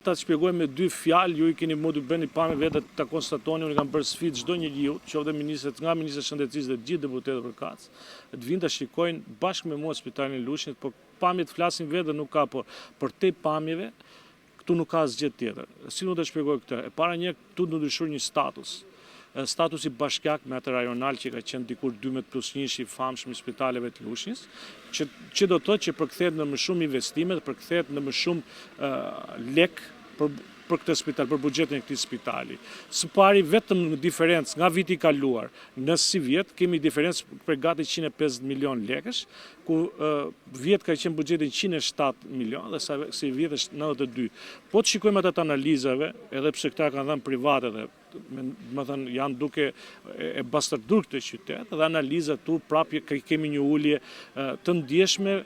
Ta shpjegoj me dy fjalë, ju i keni mund të bëni pamje vetë ta konstatoni, unë kam bërë sfidë çdo njeriu, qoftë ministrat, nga ministrat e shëndetësisë dhe të gjithë deputetët përkatës, të vinë ta shikojnë bashkë me mua spitalin e Lushnjës, po pamjet flasin vetë dhe nuk ka po përtej pamjeve, këtu nuk ka asgjë tjetër. Si mund ta shpjegoj këtë? E para një këtu do ndryshuar një status. Statusi bashkiak me atë rajonal që ka qenë dikur 12 plus 1 i famshëm i spitaleve të Lushnjës, që, që do të thotë që përkthehet në më shumë investime dhe përkthehet në më shumë uh, lek për për këtë spital, për buxhetin e këtij spitali. Së pari vetëm në diferencë nga viti i kaluar në sivjet kemi diferencë për gati 150 milion lekësh, ku uh, vjet ka qenë buxheti 107 milion dhe sa sivjet është 92. Po të shikojmë atë të analizave, edhe pse këta kanë dhënë private dhe me thënë, janë duke e bastërdur këtë qytet dhe analizat tu prapë kemi një ulje të ndjeshme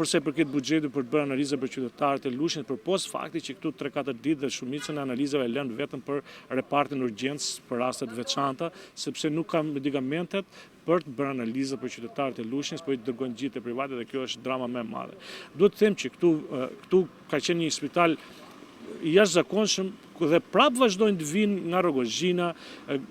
përsa i përket buxhetit për të bërë analiza për qytetarët e Lushnjës, përpos fakti që këtu 3-4 ditë dhe shumicën e analizave e lënë vetëm për repartin urgjencë për raste të veçanta, sepse nuk ka medikamentet për të bërë analiza për qytetarët e Lushnjës, po i dërgojnë gjithë te private dhe kjo është drama më e madhe. Duhet të them që këtu këtu ka qenë një spital i jashtëzakonshëm dhe prap vazhdojnë të vinë nga Rrogozhina,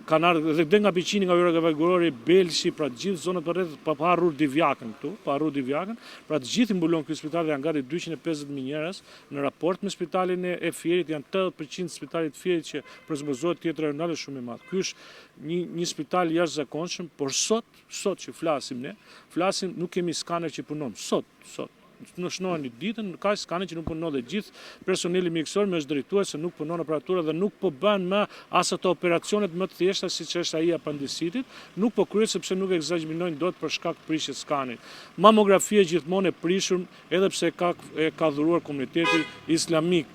kanë ardhur dhe dhe nga Peqini, nga Ura Vajgurore, Belshi, pra të gjithë zonat përreth, pa pa harruar Divjakën këtu, pa harruar Divjakën, pra të gjithë i mbulon ky spital dhe janë gati 250.000 njerëz në raport me spitalin e, e Fierit, janë 80% spitalit të Fierit që presupozohet të jetë rajonal është shumë i madh. Ky është një një spital i jashtëzakonshëm, por sot, sot që flasim ne, flasim nuk kemi skaner që punon, sot, sot në shënoheni ditën, ka skaner që nuk punon dhe gjithë personeli mjekësor më është drejtuar se nuk punon aparatura dhe nuk po bën më as ato operacionet më të thjeshta siç është ai i apendicitit, nuk po kryhet sepse nuk ekzaminojnë dot për shkak të prishjes skanerit. Mamografia gjithmonë e prishur edhe pse ka e ka dhuruar komuniteti islamik.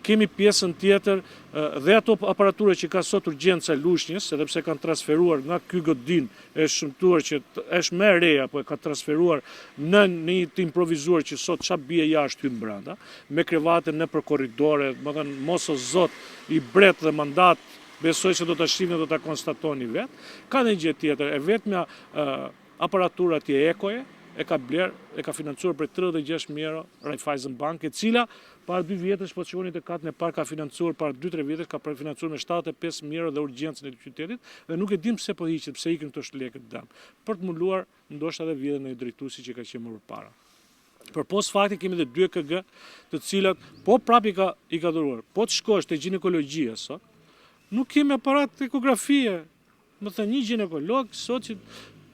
Kemi pjesën tjetër dhe ato aparatura që ka sot urgjenca e Lushnjës, edhe pse kanë transferuar nga ky godinë e shëmtuar që është më e reja, po e ka transferuar në një të improvizuar që sot ça bie jashtë hyn brenda, me krevate nëpër korridore, më thënë mos o zot i bret dhe mandat, besoj se do ta shihni do ta konstatoni vetë. Ka dhe një gjë tjetër, e vetmja aparatura atje ekoje, e ka bler, e ka financuar për 36.000 euro Raiffeisen Bank, e cila para dy vjetësh, po të shikoni të katën e parë, ka financuar para 2-3 vjetësh, ka financuar me 75.000 euro dhe urgjencën e qytetit, dhe nuk e dim pse po hiqet, pse ikën këto lekët dëm, për të mbuluar ndoshta edhe vjedhjen e një drejtuesi që ka qenë më përpara. Përpos faktit kemi dhe dy EKG, të cilat po prapë i ka i ka dhuruar. Po të shkosh te gjinekologjia sot, nuk kemi aparat ekografie, Më thënë një gjinekolog, sot që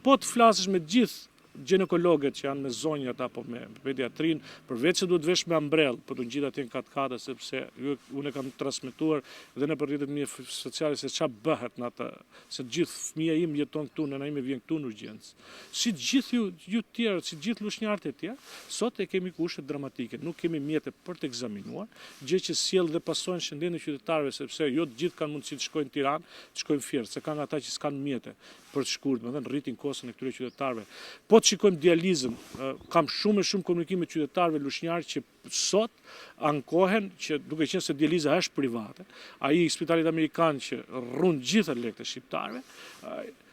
po të flasësh me gjithë gjinekologët që janë me zonjat apo me pediatrin, përveç se duhet vesh me umbrellë për të ngjitur atje në kat kate, sepse ju, unë e kam transmetuar dhe nëpër rrjetet mia sociale se ça bëhet në atë, se të gjithë fëmija im jeton këtu, nëna ime vjen këtu në urgjencë. Si të gjithë ju, ju të tjerë, si të gjithë lushnjarët e tjerë, sot e kemi kushte dramatike, nuk kemi mjete për të ekzaminuar, gjë që sjell dhe pasojë në shëndetin e qytetarëve, sepse jo të gjithë kanë mundësi të shkojnë në Tiranë, të shkojnë Fier, se kanë ata që s'kanë mjete për të shkuar, domethënë rritin koston e këtyre qytetarëve. Po të shikojmë dializën, kam shumë e shumë komunikim me qytetarëve lushnjarë që sot ankohen që duke qenë se dializa është private, ai i spitalit amerikan që rrun gjithë lekët e shqiptarëve,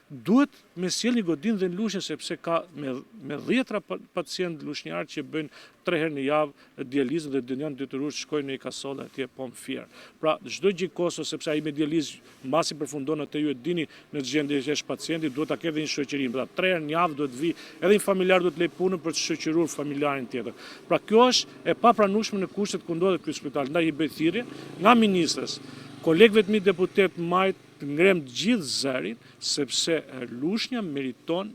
duhet me sjell një godinë dhe në Lushnjë sepse ka me me dhjetra pacientë lushnjarë që bëjnë tre herë në javë dializën dhe janë detyruar të shkojnë në një kasolle atje po në Fier. Pra çdo gjë kosto sepse ai me dializë mbasi përfundon atë ju e dini në ç'gjendje që është pacienti duhet ta ketë dhe një shoqërim. Pra tre herë në javë duhet të vijë edhe një familjar duhet të lejë punën për të shoqëruar familjarin tjetër. Pra kjo është e papranueshme në kushtet ku ndodhet ky spital. Ndaj i bëj thirrje nga ministres, kolegëve të mi deputetë majt Të ngremë të gjithë zërin, sepse Lushnja meriton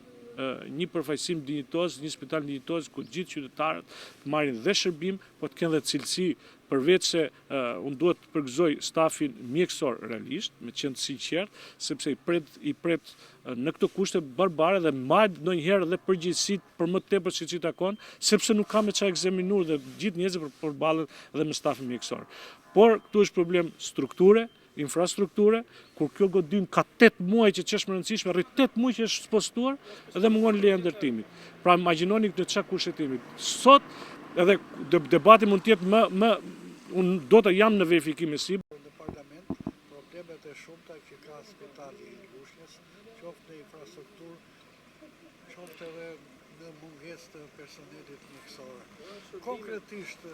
një përfaqësim dinjitoz, një spital dinjitoz ku të gjithë qytetarët të marrin dhe shërbim, po të kenë dhe cilësi, përveç se unë duhet të përgëzoj stafin mjekësor realisht, me qenë të sinqert, sepse i pret i pret në këto kushte barbare dhe mbajt ndonjëherë dhe përgjegjësitë për më tepër se ç'i takon, sepse nuk ka me ça ekzaminuar dhe gjithë njerëzit përballen dhe me stafin mjekësor. Por këtu është problem strukture, infrastrukture, kur kjo godinë ka 8 muaj që ç'është më rëndësishme, rri 8 muaj që është spostuar dhe mungon leja e ndërtimit. Pra imagjinoni në çfarë kushte jemi. Sot edhe debati mund të jetë më më unë do të jam në verifikim e sipër. Në parlament problemet e shumta që ka spitali i Lushnjës, qoftë në infrastrukturë, qoftë edhe në mungesë të personelit mjekësor. Konkretisht.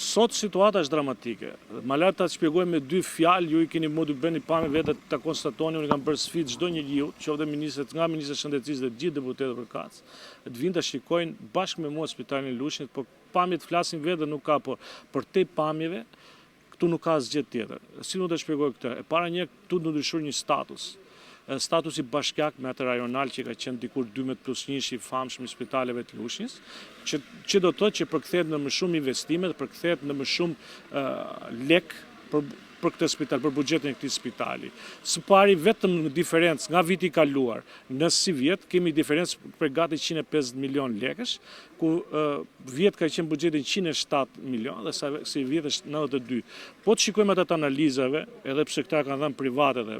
Sot situata është dramatike. Ma lër ta shpjegoj me dy fjalë, ju i keni mund të bëni pamje vetë ta konstatoni, unë kam bërë sfidë çdo njeriu, qoftë ministrat, nga ministri i Shëndetësisë dhe të gjithë deputetët përkatës, të vinë ta shikojnë bashkë me mua spitalin e Lushnjës, po pamjet flasin vetë dhe nuk ka po për te pamjeve, këtu nuk ka asgjë tjetër. Si mund ta shpjegoj këtë? E para një, këtu do ndryshoj një status statusi bashkiak me atë rajonal që ka qenë dikur 12 plus 1 i famshëm i spitaleve të Lushnjës, që, që do të thotë që përkthehet në më shumë investime dhe përkthehet në më shumë lek për për këtë spital, për buxhetin e këtij spitali. Së pari vetëm në diferencë nga viti i kaluar në sivjet kemi diferencë për gati 150 milion lekësh, ku vjet ka qenë buxheti 107 milion dhe sa sivjet është 92. Po të shikojmë atë të analizave, edhe pse këta kanë dhënë private dhe